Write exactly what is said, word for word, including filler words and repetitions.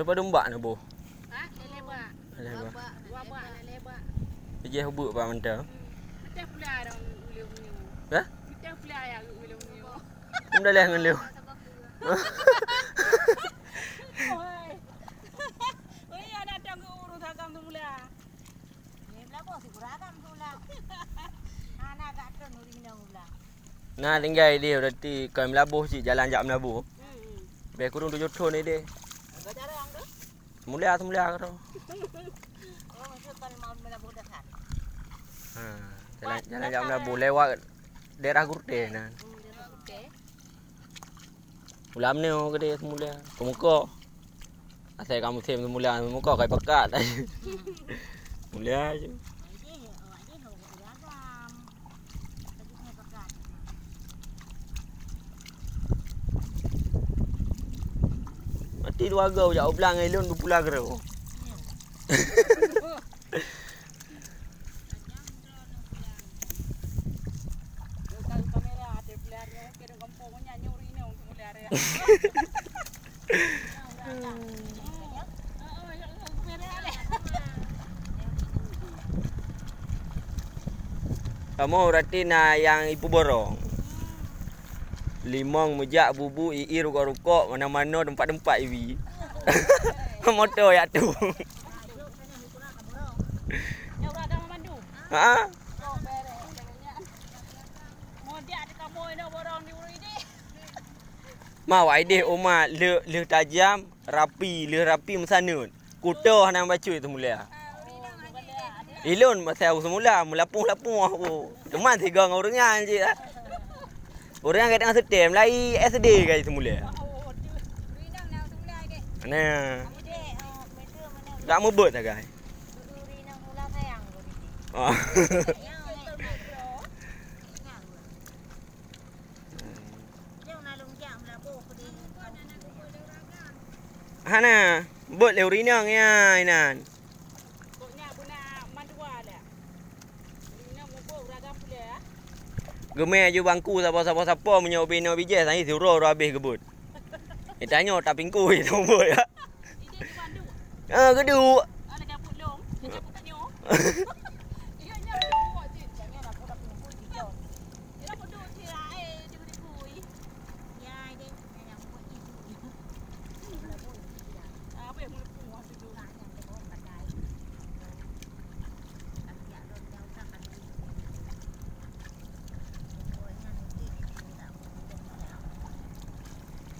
Lepas domba na boh. Ha? Leleh bak. Leleh bak. Dua bak. Leleh bak. Ijeh hubuk bak mantap. Betul pula dong ulung nyoe. Hah? Betul pula ya ulung nyoe. Dah leh ngon leu. Oi. Oi, ada datang ke urus agam tu mula. Ni belabos si kuragam tu lah. Hana gak trön ureueng inong ulang. Nah, tinggai dia berarti kau melabuh cik jalan jak melabuh. Hmm. Beh kurung tujuh thon ni deh. Agak jarang tu. Semula, semula kata. Oh, maksud kau mau melabuh dasar. Ha, jalan, jalan jak melabuh lewat daerah Gurte nah. Hmm, daerah Gurte. Ulam ni oh gede semula. Pemuka. Asai kamu sem semula, pemuka kai pekat. Semula je. Mati dua go jak ublang ilun dua puluh kilo. Kamoe berarti na nyang ipuborong. Limong meujak bubu, ié rukok-rukok, mano-mano tempat-tempat ibi. Moto yak tu. Ha? Mau ideh uma le le tajam, rapi, le rapi meusaneut. Kuto hana bacut teumulia. Ilôn masa aku semula, meulapoh-lapoh aku. Teuma sigoe ngon ureueng nyan cit. Ureueng nyan kadang setem, lai S D kai semula. Nah. Tak mubut sagai. Oh. Hana, bot lé ureueng inong nyan inan. Geumè aju bangku sapo-sapo-sapo meunyoe ubé inoe bijéh, sani siuroe-uroe habéh geubot. Itanyoe tapingkui, tabot ya. Ah, geuduek.